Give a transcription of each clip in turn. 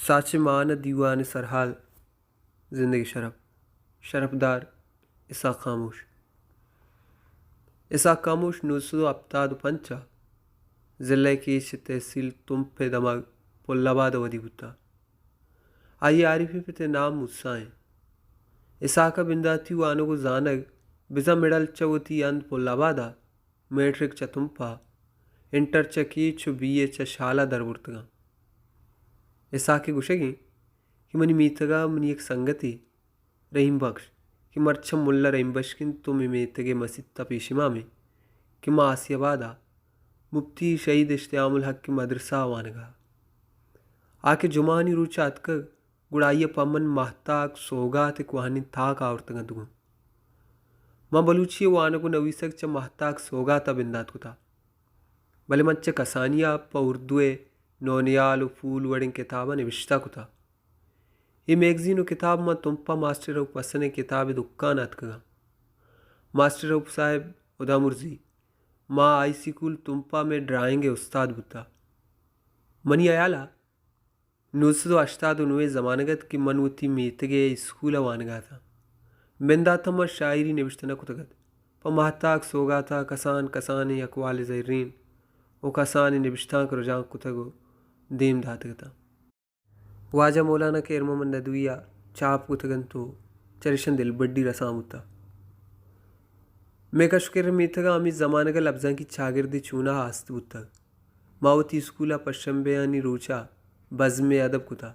ساچ مان ءِ دیوان ءِ سرحال، زندگی شرپ، شرپدار اسحاق خاموش۔ اسحاق خاموش نو سد ءُ ہپتاد ءُ پنچ ءَ ضلع کیچ ءِ تحصیل تمپ ءِ دمگ پل آباد ءَ ودی بوتہ۔ آئی ءِ عارفیں پت ءِ نام موسیٰ اِنت۔ اسحاق ءَ بنداتی وانگ ءُ زانگ بزاں مڈل چہ وتی ہند پل آباد ءَ، میٹرک چہ تمپ ءَ، انٹر چہ کیچ ءُ بی اے چہ شال ءَ در برتگ اَنت۔ اسحاق ءِ گوشگ اِنت کہ منی میتگ ءَ منی یک سنگتے رحیم بخش کہ مرچاں ملا رحیم بخش اِنت ءُ مئے میتگ ءِ مسیت ءِ پیش امامے کہ ما آسیاباد ءَ مفتی شہید اشتعام الحق ءِ مدرسہ ءَ وانگ ءَ۔ آ کہ جمعہانی روچ ءَ اتکگ، گڑا آئی ءَ پہ من ماہتاک سوگات ءِ کوہنیں تاک آورتگ اَنت گوں۔ من بلوچی ءِ وانگ ءُ نویسگ چہ ماہتاک سوگات ءَ بندات کتہ، بلے من چہ کسانی ءَ پہ اردو ءِ نونہال ءُ پھول وڑیں کتاباں نبشتہ کتہ۔ اے میگزین ءُ کتاب ماں تمپ ءَ ماسٹر رؤف حسن ءِ کتاب ءِ دکان ءَ اتکگ اَنت۔ ماسٹر رؤف صاحب ہدامرزی ماں ہائی سکول تمپ ءَ مئے ڈرائنگ ءِ استاد بوتہ۔ منی ہیال ءَ نو سد ءُ ہشتاد ءُ نو ءِ زمانگ اَت کہ من وتی میتگ ءِ اسکول ءَ وانگ ءَ اتاں۔ بندات ءَ ما شاعری نبشتہ نہ کتگ اَت۔ پہ ماہتاک سوگات ءَ کسان کسانیں اقوال زرین ءُ کسانیں نبشتانک رجانک کتگ ءُ دیم داتگ اتاں۔ واجہ مولانا خیر محمد ندوی ءَ چاپ کتگ اَنت ءُ چریشاں دلبڈی رسان بوتہ۔ مئے کش ءُ کر ءِ میتگ ءَ ہمے زمانگ ءَ لبزانکی چاگردے چوناہا است بوتگ۔ ما وتی اسکول ءَ پشنبہانی روچ ءَ بزم ءِ ادب کتہ۔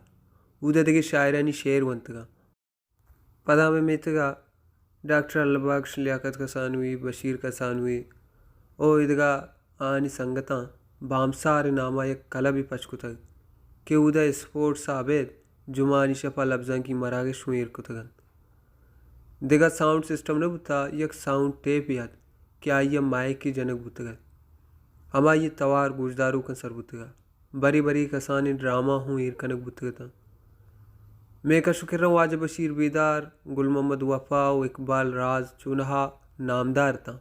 اود ءَ دگہ شاعرانی شعر ونتگ اَنت۔ پدا مئے میتگ ءَ ڈاکٹر اللہ بخش، لیاقت کسانوی، بشیر کسانوی ءُ ایدگہ آہانی سنگتاں بامسار ءِ نام ءَ یک کلبے پچ کتگ کہ اود ءَ اسپورٹس ءَ ابید جمعہانی شپ ءَ لبزانکی مراگش اوں ایر کتگ اَنت۔ دگہ ساؤنڈ سسٹم نہ بوتہ، یک ساؤنڈ ٹیپے اَت کہ آئی ءَ مائیکے جنگ بوتگ اَت۔ ہمائی ءِ توار گوشداروکاں سر بوتگ اَت۔ برے برے کسانیں ڈرامہ ہوں ایر کنگ بوتگ اتاں۔ مئے کش ءُ کراں واجہ بشیر بیدار، گل محمد وفا ءُ اقبال راز چوناہا نامدار اتاں۔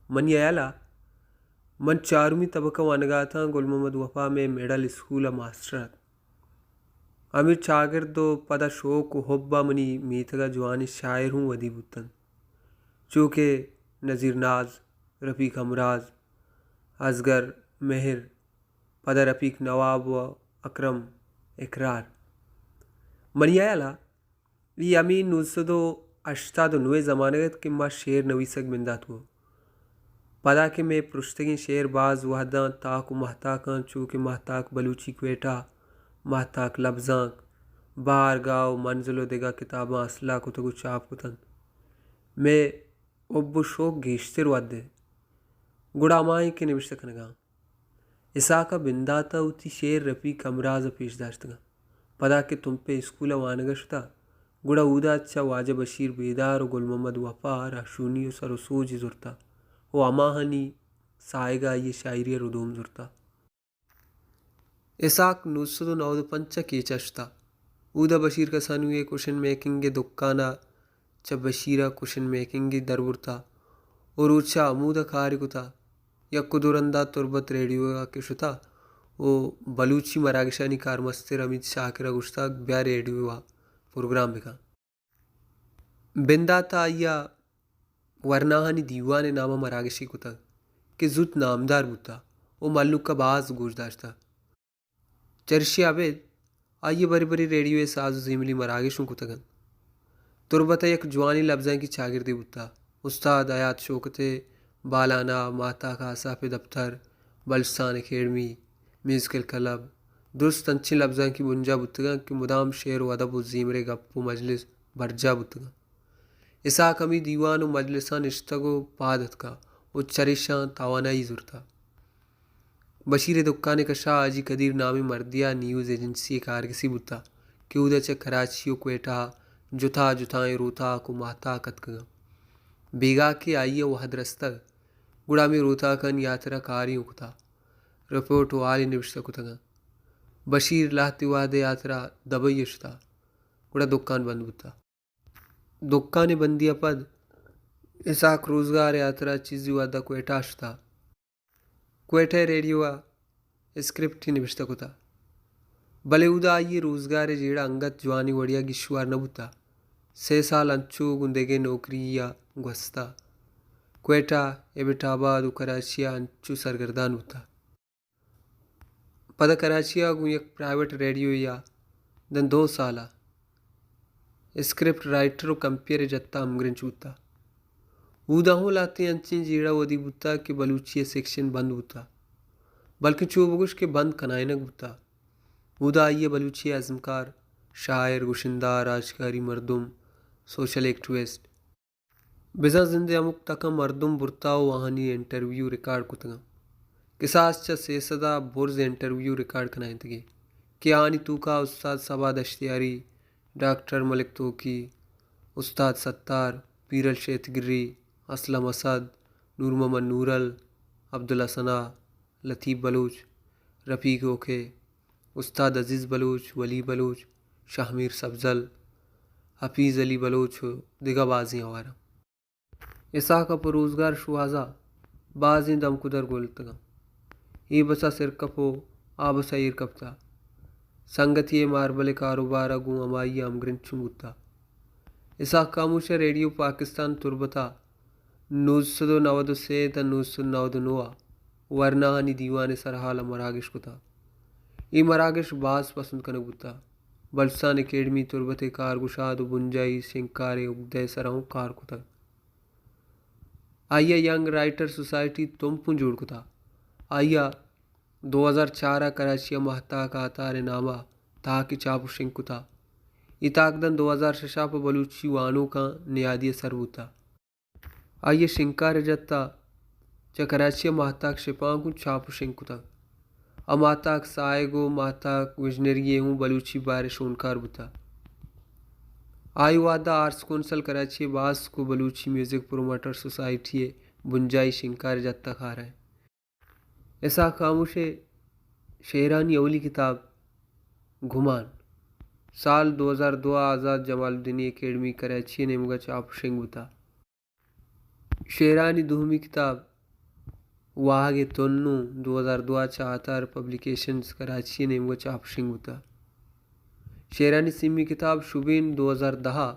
منی ہیال ءَ من چارمی طبقہ ءَ وانگ ءَ اتاں، گل محمد وفا مئے مڈل اسکول ءِ ماسٹر اَت۔ ہمے چاگرد ءُ پدا شوق ءُ حب ءَ منی میتگ ءَ جوانیں شاعر ہوں ودی بوت اَنت، چو کہ نذیر ناز، رفیق ہمراز، اصغر مہر، پدا رفیق نواب ءُ اکرم اقرار۔ منی ہیال ءَ اے ہمے نو سد ءُ ہشتاد ءُ نو ءِ زمانگ اَت کہ ما شعر نویسگ بندات کت۔ پدا کہ مئے پرشتگیں شعر باز وہداں تاک ءُ ماہتاکاں، چو کہ ماہتاک بلوچی کوئٹہ، ماہتاک لبزانک، بہارگاہ ءُ منزل ءُ دگہ کتاباں اصلاح کتگ ءُ چاپ کت اَنت، مئے حب ءُ شوق گیشتر ودے۔ گڑا ہمائی کہ نبشتہ کنگ ءَ آں۔ اسحاق ءَ بندات ءَ وتی شعر رفیق ہمراز ءَ پیش داشتگ اَنت۔ پدا کہ تمپ ءِ اسکول ءَ وانگ ءَ شتہ، گڑا اودا چہ واجہ بشیر بیدار ءُ گل محمد وفا ءَ رہشونی ءُ سر ءُ سوجے زرتہ ءُ ہماہانی ساہگ ءَ آئی ءِ شاعری ءَ ردوم زرتہ۔ اسحاق نو سد ءُ نود ءُ پنچ ءَ کیچ ءَ شتہ۔ اودا بشیر کسانوی ءِ کوشن میکنگ ءِ دکان ءَ چہ بشیر ءَ کوشن میکنگے در برتہ ءُ روچ ءَ ہمودا کارے کتہ۔ یک ءُ دو رندا تربت ریڈیو ءَ کہ شتہ ءُ بلوچی مراگشانی کارمستر حمید شاکر ءَ گوشتہ، بیا ریڈیو ءَ پروگرام بکن۔ بندات ءَ آئی ءَ ورناہانی دیوان ءِ نام ءَ مراگشے کتگ کہ زوت نامدار بوتہ ءُ مھلوک ءَ باز گوش داشتہ۔ چرشی ءَ ابید آئی ءَ برے برے ریڈیو ءِ ساز ءُ زیملی مراگش اوں کتگ اَنت۔ تربت ءَ یک جوانیں لبزانکی چاگردے بوتہ۔ استاد حیات شوکت ءِ بالانا، ماہتاک آساپ ءِ دپتر، بلوچستان اکیڈمی، میوزیکل کلب، درست انچیں لبزانکی بنجاہ بوتگ اَنت کہ مدام شعر ءُ ادب ءُ زیمر ءِ گپ ءُ مجلس برجاہ بوتگ اَنت۔ اسحاق ہمے دیوان ءُ مجلساں نشتگ ءُ پاد اتکہ ءُ چریشاں توانائی زرتہ۔ بشیر ءِ دکان ءِ کشا حاجی قدیر نامیں مردے ءَ نیوز ایجنسی ءِ کارگسے بوتہ کہ اودا چہ کراچی ءُ کوئٹہ ءَ جتا جتائیں روتاک ءُ ماہتاک اتکگ اَنت۔ بیگاہ کہ آئی ءَ وہد رستگ، گڑا ہمے روتاکانی ہاترا کارے اوں کتہ، رپورٹ ءُ حالے نبشتہ کتگ اَنت۔ بشیر لہتے وہد ءِ ہاترا دبئی ءَ شتہ، گڑا دکان بند بوتہ۔ دکان ءِ بندی ءَ پد اسحاق روزگار ءِ ہاترا چیزے وھد ءَ کوئٹہ ءَ شتہ۔ کوئٹہ ءِ ریڈیو ءَ اسکرپٹے نبشتہ کتہ۔ بلے اودا آئی ءِ روزگار ءِ جیڑہ انگت جوانیں وڑے ءَ گیشوار نہ بوتہ۔ سے سال انچو گوں دگہ نوکری ءَ گوستہ۔ کوئٹہ، ایبٹ آباد ءُ کراچی ءَ انچو سرگردان بوتہ۔ پدا کراچی ءَ گوں یک پرائیویٹ ریڈیوے ءَ داں دو سال ءَ اسکرپٹ رائٹر ءُ کمپیئر ءِ جھت ءَ ہمگرنچ بوتہ۔ اودا ہوں لہتیں انچیں جیڑہ ودی بوتہ کہ بلوچی ءِ سیکشن بند بوتہ، بلکیں چو بگوش کہ بند کنائینگ بوتہ۔ اودا آئی ءَ بلوچی ءِ ازمکار، شاعر، گشندہ، راجکاری مردم، سوشل ایکٹیوسٹ، بزاں زند ءِ ہمک تک ءَ مردم برتہ ءُ آہانی انٹرویو ریکارڈ کتگ اَنت۔ کساس چہ سے سد ءَ برز انٹرویو ریکارڈ کنائینتگ ئے کہ آہانی توک ءَ استاد صبا دشتیاری، ڈاکٹر ملک توکی، استاد ستار، پیرل شیتگری، اسلم اسد، نور محمد نورل، عبداللہ ثنا، لطیف بلوچ، رفیق اوکھے، استاد عزیز بلوچ، ولی بلوچ، شاہ میر سبزل، حفیظ علی بلوچ ءُ دگہ بازیں ہوار اَنت۔ اسحاق ءَ پہ روزگار شوہاز ءَ بازیں دمکدر گولتگ اَنت۔ اے بس ءَ سر کپ ءُ آ بس ءَ ایر کپتہ۔ سنگتی ءِ ماربل ءِ کاروبار ءَ گوں ہمائی ءَ ہمگرنچ چون بوتہ۔ اسحاق خاموش ءَ ریڈیو پاکستان تربت ءَ نوزدہ سد ءُ نود ءُ سے تاں نوزدہ سد ءُ نود ءُ نو ءَ ورناہانی دیوان ءِ سرحال ءَ مراگش کتہ۔ اے مراگش باز پسند کنگ بوتہ۔ بلوچستان اکیڈمی تربت ءِ کارگشاد ءُ بنجاہی شنگکار ءِ اگدہ ءِ سرا ہوں کار کتگ۔ آئی ءَ ینگ رائٹر سوسائٹی تمپ ہوں جوڑ کتہ۔ آئی ءَ دو ہزار چار ءَ کراچی ءَ ماہتاک آتار ءِ نام ءَ تاکے چاپ ءُ شنگ کتہ۔ اے تاک داں دو ہزار شش ءَ پہ بلوچی وانوکاں نیادی ءَ سر بوتہ۔ آئی ءَ شنگکار ءِ جھت ءَ چہ کراچی ءَ ماہتاک شپانک اوں چاپ ءُ شنگ کتگ۔ آ ماہتاک ساہگ ءُ ماہتاک وژنری ءِ اوں بلوچی بار ءِ شونکار بوتگ۔ آئی وھد ءَ آرٹس کونسل کراچی ءِ باسک ءُ بلوچی میوزک پروموٹر سوسائٹی ءِ بنجاہی شنگکار ءِ جھت ءَ کار اِنت۔ اسحاق خاموش ءِ شعرانی اولی کتاب گمان سال دو ہزار دو ءَ آزات جمال الدینی اکیڈمی کراچی ءِ نیمگ ءَ چاپ ءُ شنگ بوتگ۔ شعرانی دومی کتاب واہگ ءِ تنوں دو ہزار دو ءَ چہ آتار پبلیکیشنز کراچی ءِ نیمگ ءَ چاپ ءُ شنگ بوتگ۔ شعرانی سیمی کتاب شبین دو ہزار دہ ءَ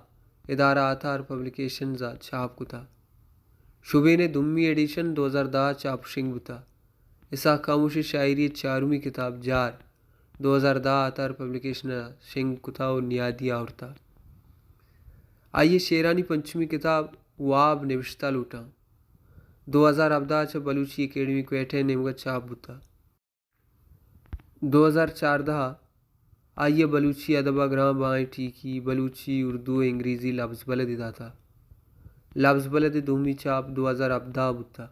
ادارہ آتار پبلیکیشنز ءَ چاپ کتگ۔ شبین ءِ دومی ایڈیشن دو ہزار دہ ءَ چاپ ءُ شنگ بوتگ۔ اسحاق خاموش ءِ شاعری ءِ چارمی کتاب جار دو ہزار دہ ءَ آتار پبلیکیشن ءَ شنگ کتگ ءُ نیادی آورتگ۔ آئی ءِ شعرانی پنچمی کتاب واب نبشتہ لوٹاں دو ہزار ہبدہ ءَ چہ بلوچی اکیڈمی کوئٹہ ءِ نیمگ ءَ چاپ بوتگ۔ دو ہزار چاردہ ءَ آئی ءَ بلوچی ادب ءَ گران بہائیں ٹیکی، بلوچی، اردو ءُ انگریزی لبز بلدے داتگ۔ لبز بلد ءِ دومی چاپ دو ہزار ہبدہ ءَ بوتگ۔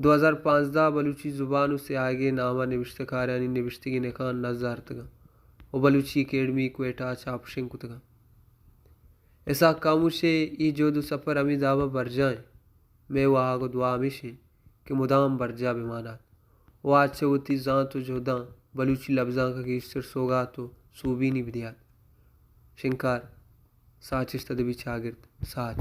دو ہزار پانزدہ ءَ بلوچی زبان ءُ سیاہگ ءِ نام ءَ نبشتہ کارانی نبشتگیں نکان نز آرتگ اَنت ءُ بلوچی اکیڈمی کوئٹہ ءَ چاپ ءُ شنگ کتگ اَنت۔ اسحاق خاموش ءِ اے جہد ءُ سپر ہمے داب ءَ برجاہ اِنت۔ مئے واہگ ءُ دعا ہمیش اِنت کہ مدام برجاہ بہ مان ات ءُ آ چہ وتی زانت ءُ جہداں بلوچی لبزانک ءَ گیشتر سوگات ءُ سوبینی بہ دیات۔ شنگکار، ساچشت ادبی چاگرد، ساچ۔